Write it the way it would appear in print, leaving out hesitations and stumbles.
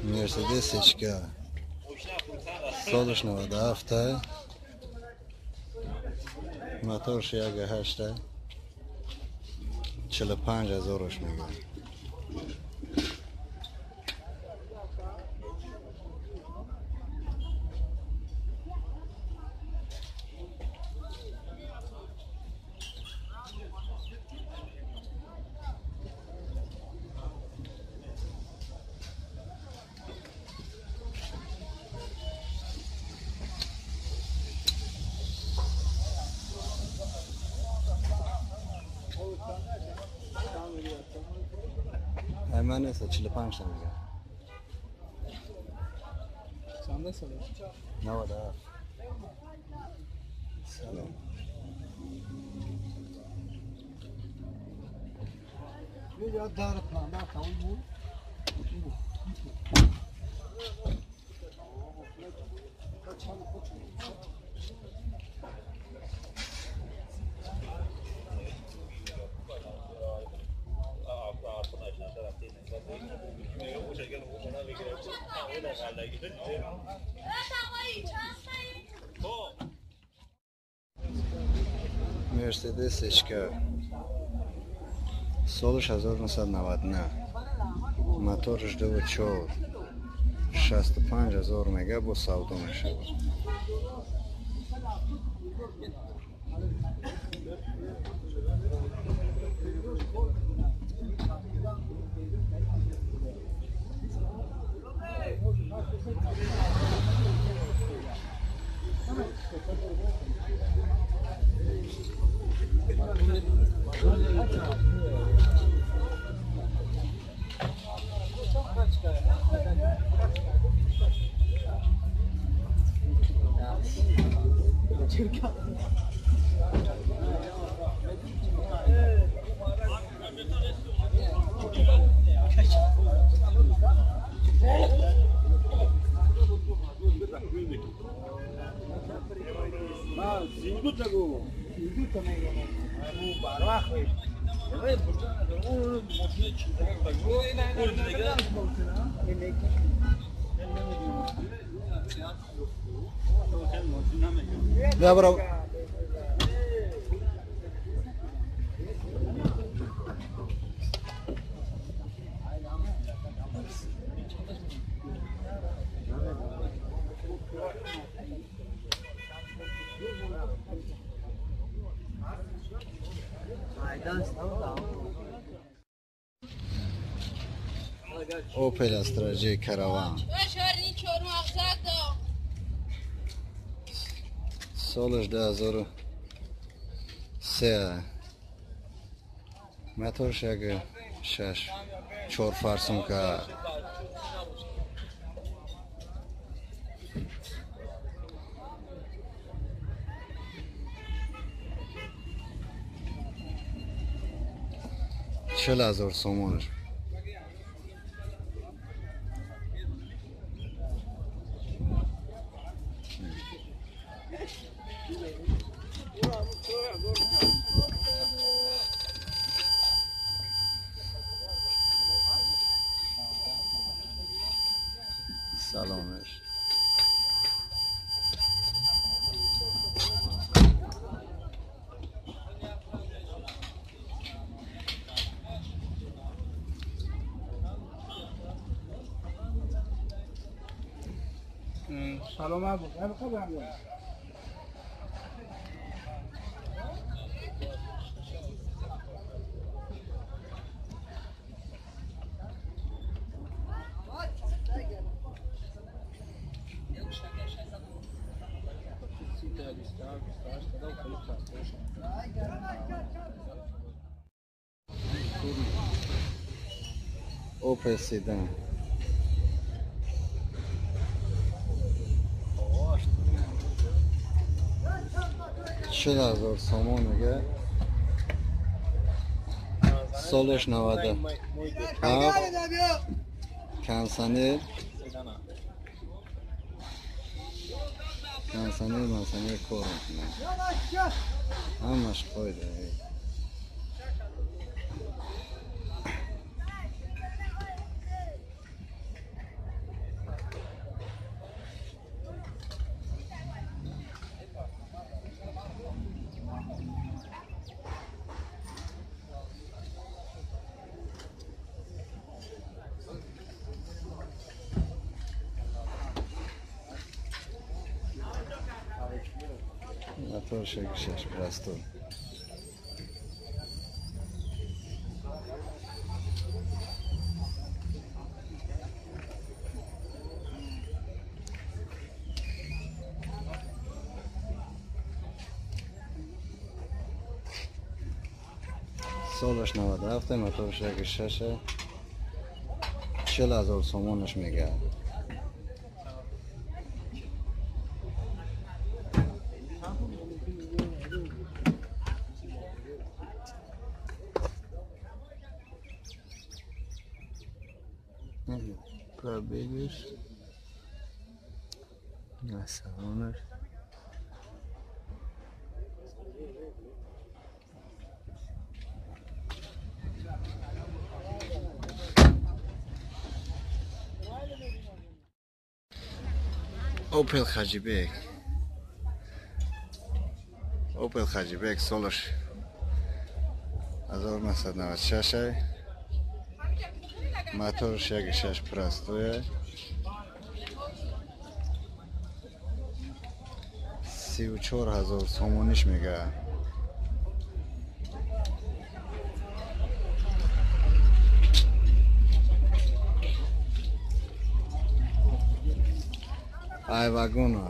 Мерседес Эчка солаш 97, моторш 1.8, 45 ҳазораш мегӯяд. من نیست 45 تا میگم. چند ساله؟ 97. سلام. یه دار پلان تمام بود. Мерседес Эчка солаш 1999, моторш 2.4, 65 ҳазор мега, бо савдо мешавад. Добро. Opel Astra J Caravan. Солаш 2003, моторш 1.6, 4 фарсунка. 40 ҳазор сомонаш. سلامش. سلام ابو. ابو. Opel Sedan. 40 ҳазор сомон мега, солаш 97, кондиционер, кондиционер, мансонер кор мекунад, ҳамаш қоида. Мотор 6 простой. Солаш 97, мотор 6 40,000 сомонаш мега. Пробегаш на салонаш. Opel Hajibek. Opel Hajibek солаш 1996, мотор 6 простой, 34,000 сомониш мега. Ай вагон.